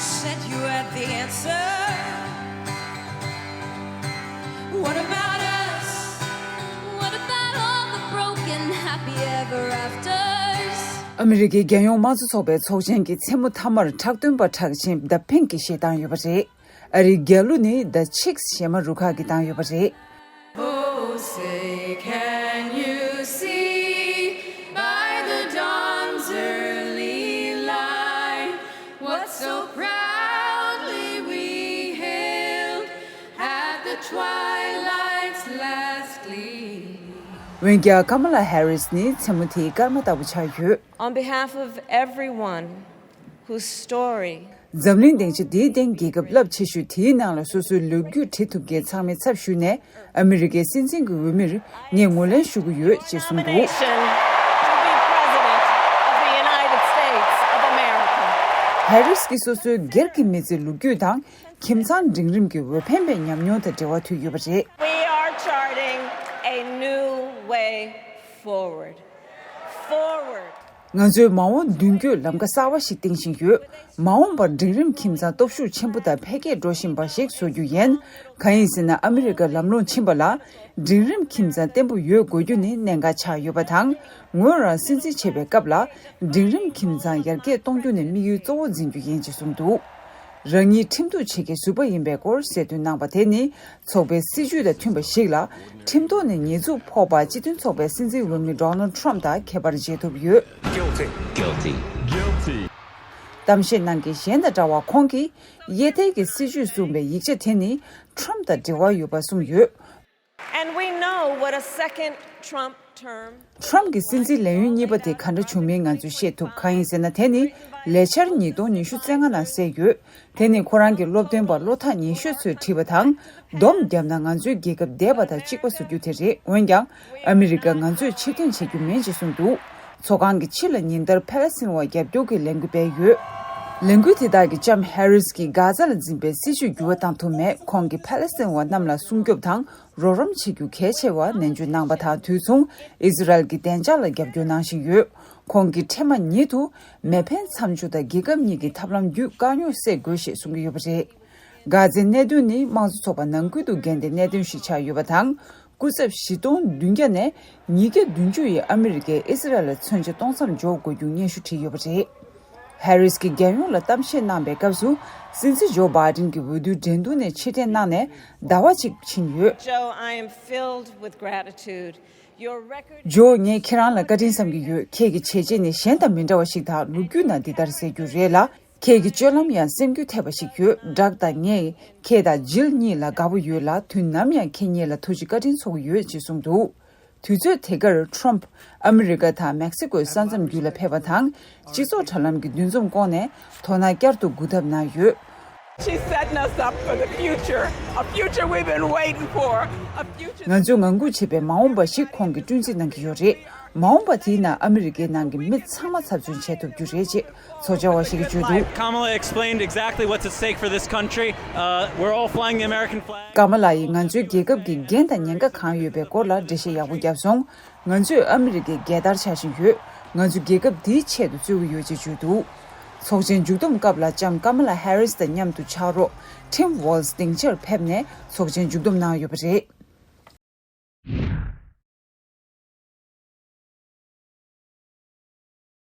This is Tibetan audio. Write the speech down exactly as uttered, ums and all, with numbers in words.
Said you had the answer. What about us? What about all the broken happy ever afters? ཨ་མི་རི་ཀའི་རྒྱལ་ཡོངས་དམངས་གཙོ་ཚོགས་པའི་ཚོགས་ཆེན་གྱི་མཚན་མོ་མཐའ་མར་འཁྲབ་སྟོན་པ་གྲགས་ཅན་The Pink གིས་གཞས་བཏང་ཡོད་པ་རེད། ཨ་རིའི་རྒྱལ་གླུ་ནི་The Chicks གཞས་མ་རུ་ཁག་གིས་བཏང་ཡོད་པ་རེད། Oh, say, can you see by the dawn's early light what so proudly we hailed at the twilight's last gleam? འོན་ཀྱང་། ཀ་མ་ལ་ཧེ་རིས་ནི་མཚན་མོ་དེའི་སྐར་མ་ལྟ་བུ་ཆགས་ཡོད། On behalf of everyone whose story འཛམ་གླིང་སྡིངས་ཆ་འདིའི་སྟེང་རྒྱལ་ཁབ་རླབས་ཆེ་ཤོས་དེའི་ནང་ལ་སོ་སོའི་ལོ་རྒྱུས་བྲིས་ཐུབ་མཁན་ཚང་མའི་ཚབ་ཞུས་ནས། ཨ་མི་རི་ཀའི་སྲིད་འཛིན་གྱི་འོས་མིར་ངས་ངོས་ལེན་ཞུ་གི་ཡོད་ཅེས་གསུངས་འདུག nomination to be president of the United States of America. ཧེ་རིས་ཀྱིས་སོ་སོའི་སྒེར་གྱི་མི་ཚེའི་ལོ་རྒྱུས་དང་། ཁྱིམ་ཚང་འབྲིང་རིམ་གྱི་འོས་འཕེན་པའི་ཉམས་མྱོང་དང་འབྲེལ་བ་མཐུད་ཡོད་པ་རེད། We are charting a new way forward. Forward. ང་ཚོས་མ་འོངས་མདུན་སྐྱོད་ལམ་ཁ་གསར་བ་ཞིག་བཏིང་བཞིན་ཡོད། མ་འོངས་པར་འབྲིང་རིམ་ཁྱིམ་ཚང་སྟོབས་ཤུགས་ཆེན་པོ་དང་འཕེལ་རྒྱས་འགྲོ་བཞིན་པ་ཞིག་བཟོ་རྒྱུ་ཡིན། གང་ཡིན་ཟེར་ན། ཨ་མི་རི་ཀར་ལམ་ལྷོང་ཕྱིན་པ་ལ། འབྲིང་རིམ་ཁྱིམ་ཚང་བརྟན་པོ་ཡོད་དགོས་རྒྱུ་ནི་གནད་འགག་ཆགས་ཡོད་པ་དང་། ངོས་རང་སྲིད་འཛིན་བྱེད་པའི་སྐབས་ལ། འབྲིང་རིམ་ཁྱིམ་ཚང་ཡར་རྒྱས་གཏོང་རྒྱུ་ནི་དམིགས་ཡུལ་གཙོ་བོ་འཛིན་རྒྱུ་ཡིན་ཅེས་གསུངས་འདུག་རང་ཉིད་ཁྲིམས་གཏུག་བྱེད་མཁན་ཟུར་པ་ཡིན་པའི་སྐོར་གསལ་སྟོན་གནང་བ་དེ་ནི། ཚོགས་པའི་སྲིད་ཇུས་དང་མཐུན་པ་ཞིག་ལ། ཁྲིམས་ཐོག་ནས་ཉེས་འཛུགས་ཕོག་པ། སྤྱི་མཐུན་ཚོགས་པའི་སྲིད་འཛིན་འོས་མི་Donald Trump དང་ཁྱད་པར་འབྱེད་ཐུབ་ཡོད། Guilty. Guilty. Guilty. གཏམ་བཤད་གནང་མཁན་གཞན་དང་འདྲ་བར། ཁོང་གིས་གཡས་ཐལ་གྱི་སྲིད་ཇུས་གསུངས་པའི་ཡིག་ཆ་དེ་ནི་Trump དང་འབྲེལ་བ་ཡོད་པ་གསུངས་ཡོད། And we know what a second Trump term Trump གྱི་སྲིད་འཛིན་ལས་ཡུན་གཉིས་པ་དེ་ག་འདྲ་བྱུང་མིན་ང་ཚོས་ཤེས་ཐུབ། གང་ཡིན་ཟེར་ན། དེ་ནི་ལས་འཆར་ཉིས་སྟོང་ཉི་ཤུ་རྩ་ལྔ་ནང་གསལ་ཡོད། དེ་ནི་ཁོ་རང་གི་སློབ་སྟོན་པ་བློ་ཐག་ཉེ་ཤོས་ཚོས་བྲིས་པ་དང་། སྡོམ་བརྒྱབ་ན་ང་ཚོའི་རྒྱལ་ཁབ་བདེ་བ་དང་གཅིག་པ་བཟོ་རྒྱུ་དེ་རེད། འོན་ཀྱང་། ཨ་མི་རི་ཀ་ང་ཚོས་ཕྱིར་འཐེན་བྱེད་རྒྱུ་མིན་ཅེས་གསུངས་འདུག་ཚོགས་ཁང་གི་ཕྱི་ལ་ཉིན་ལྟར་ཕ་ལེ་སི་ཐན་བ་རྒྱབ་སྐྱོར་གྱི་ལས་འགུལ་སྤེལ་ཡོད། ལས་འགུལ་དེ་དག་གི་ལྕམ་ཧེ་རིས་ཀྱིས་གྷ་ཛ་ལ་འཛིན་པའི་སྲིད་བྱུས་འགྱུར་བ་བཏང་ཐུབ་མེད། ཁོང་གིས་ཕ་ལེ་སི་ཐན་བ་རྣམས་ལ་སྲུང་སྐྱོབ་དང་། རོགས་རམ་བྱེད་རྒྱུ་གལ་ཆེ་བ་ནན་བརྗོད་གནང་བ་དང་། དུས་མཚུངས་ཨི་ཟི་རལ་གྱི་བདེ་འཇགས་ལ་རྒྱབ་སྐྱོར་གནང་བཞིན་ཡོད། ཁོང་གིས་འཕྲལ་མ་ཉིད་དུ་མེ་འཕེན་མཚམས་འཇོག་དང་རྒྱལ་ཁབ་གཉིས་ཀྱི་ཐབས་ལམ་བརྒྱུད་དཀའ་རྙོག་སེལ་དགོས་ཞེས་གསུང་གི་ཡོད་པ་རེད། གྷ་ཛའི་གནད་དོན་ནི་དམངས་གཙོ་ཚོགས་པ་ནང་ཁུལ་དུ་འགལ་ཟླའི་གནད་དོན་ཞིག་ཆགས་ཡོད་པ་དང་། སྐུ་ཚབ་བཞི་སྟོང་བདུན་བརྒྱ་ནས་ཉིས་བརྒྱ་བདུན་ཅུ་ཡིས་ཨ་མི་རི་ཀས་ཨི་ཟི་རལ་ལ་མཚོན་ཆ་གཏོང་མཚམས་འཇོག་དགོས་རྒྱུ་སྙན་ཞུ་བྲིས་ཡོད་པ་རེད། ཧེ་རིས་ཀྱིས་རྒྱལ་ཡོངས་ལ་གཏམ་བཤད་གནང་པའི་སྐབས་སུ། སྲིད་འཛིན་ཇོ་བྷའི་ཌེན་གྱི་འོས་བསྡུའི་འགྲན་བསྡུར་ནས་ཕྱིར་འཐེན་གནང་ནས་ཟླ་བ་གཅིག་ཕྱིན་ཡོད། Joe, I am filled with gratitude. Your record ཇོ། ངས་ཁྱེད་རང་ལ་བཀའ་དྲིན་བསམ་གྱི་ཡོད། ཁྱེད་ཀྱི་བྱས་རྗེས་ནི་གཞན་དང་མི་འདྲ་བ་ཞིག་དང་། ལོ་རྒྱུས་ནང་འདི་ལྟར་གསལ་རྒྱུ་རེད་ལ། ཁྱེད་ཀྱི་སྤྱོད་ལམ་ཡང་སེམས་འགུལ་ཐེབས་པ་ཞིག་ཡོད། ཌག་དང་ངས་ཁྱེད་དང་ཇིལ་གཉིས་ལ་དགའ་པོ་ཡོད་ལ། དུས་ནམ་ཡང་ཁྱེད་གཉིས་ལ་ཐུགས་རྗེ་བཀའ་དྲིན་ཚོར་གྱི་ཡོད་ཅེས་གསུངས་འདུག་དུས་ཚོད་དེ་གར་ཁྲོམ་ཕུ་ཨ་མི་རི་ཀ་དང་མེག་སི་ཀོའི་ས་མཚམས་བརྒྱུད་ལ་ཕེབས་པ་དང་། སྤྱི་ཚོགས་དྲ་ལམ་གྱི་འདུ་འཛོམས་བསྐོངས་ནས་དོ་སྣང་བསྐྱར་དུ་སྒུག་ཐབས་གནང་ཡོད། She's setting us up for the future, a future we've been waiting for, a future ང་ཚོས་ངང་སྒུག་བྱས་པའི་མ་འོངས་པ་ཞིག་ཁོང་གིས་སྐྲུན་རྩིས་གནང་གི་ཡོད་རེད། མ་འོངས་པ་དེའི་ནང་ཨ་མི་རི་ཀའི་ནང་གི་མི་ཚང་མ་ཚབ་མཚོན་བྱེད་ཐུབ་རྒྱུ་རེད་ཅེས་ཚོགས་བཅར་བ་ཞིག་གིས་བརྗོད་འདུག Kamala explained exactly what's at stake for this country. Uh, we're all flying the American flag. ཀ་མ་ལ་ཡིས་ང་ཚོའི་རྒྱལ་ཁབ་ཀྱི་འགན་དང་ཉེན་ཁ་གང་ཡོད་པའི་སྐོར་ལ་འགྲེལ་བཤད་ཡག་པོ་བརྒྱབ་སོང་། ང་ཚོས་ཨ་མི་རི་ཀའི་རྒྱལ་དར་འཕྱར་བཞིན་ཡོད། ང་ཚོ་རྒྱལ་ཁབ་འདིའི་ཆེད་དུ་རྩོད་ཀྱི་ཡོད་ཅེས་བརྗོད་འདུག་ཚོགས་ཆེན་མཇུག་བསྡོམས་སྐབས་ལ་ལྕམ་ཀ་མ་ལ་ཧེ་རིས་དང་མཉམ་དུ་ཕྱག་རོགས་ཊིམ་ཝོལ་སྡིངས་ཆར་ཕེབས་ནས་ཚོགས་ཆེན་མཇུག་བསྡོམས་གནང་ཡོད་པ་རེད།